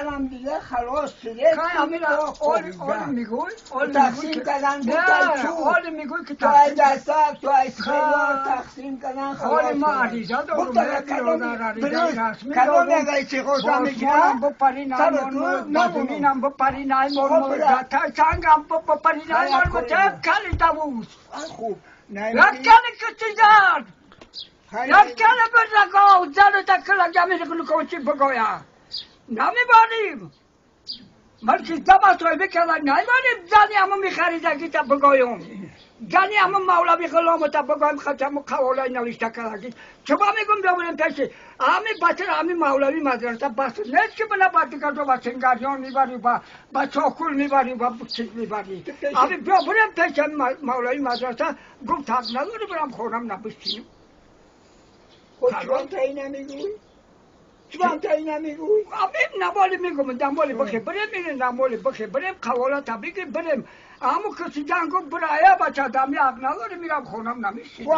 сарам дига халос шуде. Тақсим кардан. Мегӯй ки то дастак, то тақсим кардан. Ҳоли ма ариза дорум. Кадом ягай чиғоса мекунам? Бупари наймон, бупари наймон, чангам бупари наймон, кали давус. Хуб. Як кали кучидар. Як кали бирдаго, зану такила гамири кучи бигоя. Намебарим. Ман ки дама соҳиби кала намебарим, зани ҳаму мехаридаги та бигоём. Зани ҳаму мавлави ғулому та бигоем, хачаму қаволай навишта кардаги. Чуба мегум биёбарем пеши. Ҳами бача ҳами мавлави мадраса бас нест ки бина ба дигар ҷо ба Чингарён мебарӣ, ба Чокул мебарӣ, ба чиз мебарӣ. Ҳами биёбарем пеши мавлави мадраса, гуфт ҳақ надорӣ бирам хонам набишинем. Хуб, чувам та ина мегӯй? Чувам та ина мегӯй? Абим наболи мегум, дамоли бихе бирем, ини намоли бихе бирем, қавола та бигир бирем. Ҳаму кисидан гуфт бирая бача дами ҳақ надорӣ мирам хонам намишинем.